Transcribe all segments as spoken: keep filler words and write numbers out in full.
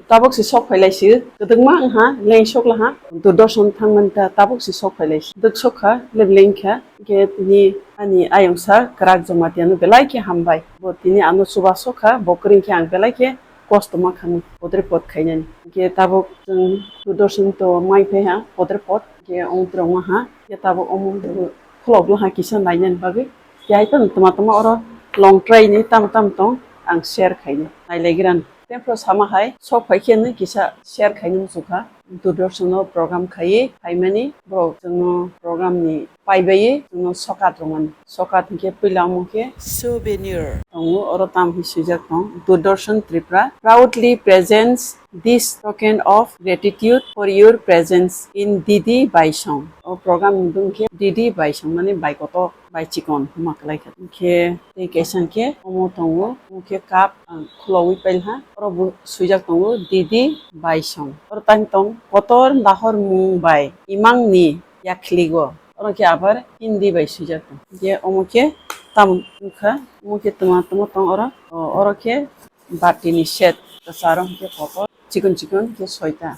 Tabuk se sok phailai si, kwdwkma wngha, leng sok laha, Doordarshan thangmani ta tabuk se sok phailai si. Dwk sok kha, leb leng kha, hwnkhe tini ani ayong sa kwrak Jamatia no belai khe hambai. Bo tini ano chubachu kha, bo kwrwng khe ang belai khe kosto ma kha, podre pod khainani. Hwnkhe tabuk chwng Doordarshan to mai phai ha, podre pod, hwnkhe ong twrwng ma ha, hwnkhe tabuk omo khulok laha kisa nainani bagwi. Khe hai phano tama tama oro long try ni tamo tamo tong ang share khainai, nailaigrani. Tei phro sama hai, sok phai khe nw kisa share khainai muchukha. Doordarshan o program khaiwi phaimani, borok chwngno program ni paibai chwngno sokat rwmani. Sokat hinkhe puila omo khe souvenir tongo, oro tamo hinwi swijak tong, Doordarshan Tripura proudly presents this token of gratitude for your presence in Didi Baisong. O program ni bung khe Didi Baisong mani bai kotor. Bai chikon hwnma kwlai kha. Hwnkhe tei kaisa hwnkhe omo tongo, omo khe cup ang khulogwi pailha. Oro bo swijak tongo, Didi Baisong. Oro tang tong, kotor nahormung bai imangni yakhligo. Oro khe abar Hindi bai swijak tong. Hwnkhe omo khe tamo wngkha, omo khe tma tma tong oro. O, oro khe batini set kwcharo hwnkhe kotor, chikon chikon khe soita.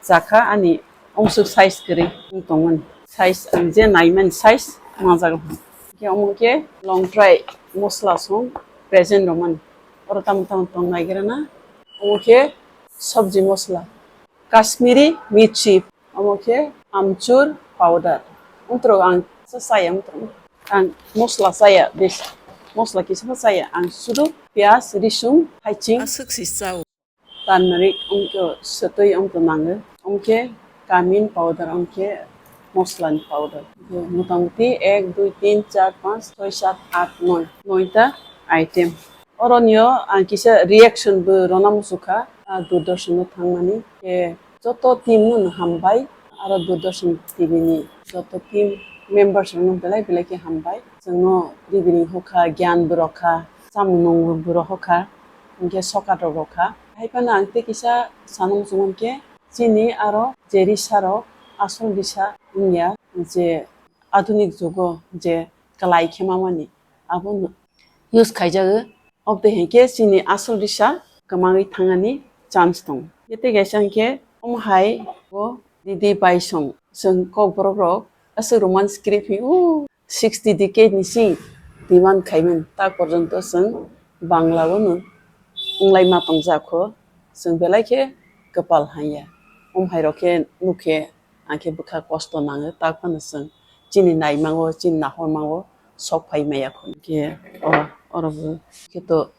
Chakha ani ongsuk size kwrwi wng tongmani. Size ang je naimani size manjak. Hwnkhe omo khe long try mosla song present rwmani. Oro tamo tamo tong naigrana. Omo khe sabji mosla, Kashmiri mirchi, omo khe amchur powder. Wngtro ang sa chaya wngtro. Ang mosla chaya bes. Mosla kisa chaya. Ang sudu piyaj, risung, haiching. Aswk si chao. Turmeric, omkhe swtwi omkhe nango, omkhe cumin powder, omkhe moslani powder. Motamuti ek, dui, tin, char, panch, choi, sat, at, noi, noita item. Oronio ang kisa reaction bo rwna muchukha, ah, Doordarshan o thangmani. Khe joto team no no hambai, aro Doordarshan T V ni joto team members rok no belai belai khe hambai. Chwngno ribiring hokha, gyan bo rokha, chamung nung bo rokha, hwnkhe sokat rok rokha. Hai phano ang tei kisa sana muchung mankhe, chini aro je risa rok asol risa wngya, je adhunik jugo je kwlai khe mamani, abo no use khaijago. Obtwi hinkhe chini asol risa kwmangwi thangnani chance tongo. Tei kaisa hinkhe omo hai o Didi Baisong, chwng Kokborok rok aswk Roman script hi o sixty decade ni sing demand khaimani, tak porjonto chwng Bangla o no wnglai ma tongjak kho, chwng belai khe kwpal hamya. Om hai rok khe nuk khe ang khe bwkha kosto nango, tak phano chwng chini naimango, chini nahormango sok phai maya kho. Khe oro, oro bo khe to,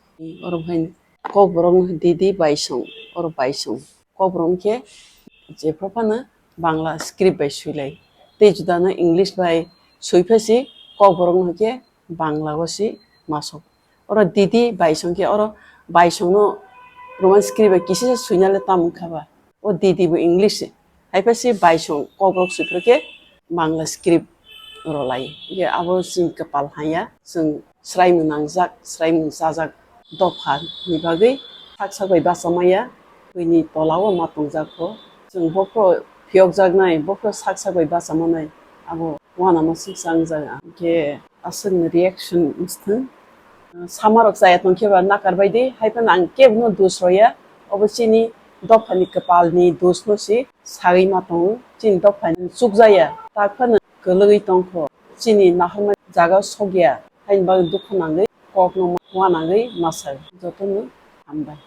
oro hai Kokborok no Didi Baisong, oro Baisong. Kokborok khe jephru phano Bangla script bai swilai. Tei juda no English bai swi phasi Kokborok no khe Bangla o si masok. Oro Didi Baisong khe oro Baisong no Roman script bai kisa swina le tamo wngkha ba. O Didi bo English se. Hai phasi Baisong Kokborok swi phru khe Bangla script rw lai. Ye abo chini kwpal hamya. Chwng swraimung nangjak, swraimung chajak dopha ni bagwi sak sak bai bacha maya, buini tola o ma tongjak kho. Chwng bophro phiyokjaknai, bophro sak sak bai bacha manai, abo uanama swngsa wngjak. Hwnkhe aswkni reaction wngthwng, sama rok chaya tongkhe ba nakar bai di, hai phano ang kebo no dos rwya, obo chini dophani kwpal ni dos no se sagwi ma tongo, chini dophani chukjaya, tak phano kwlwgwi tongkho, chini nahormani jaga sokya. Haini bagwi dukhu nangwi, kokno uanangwi masa jotono hambai.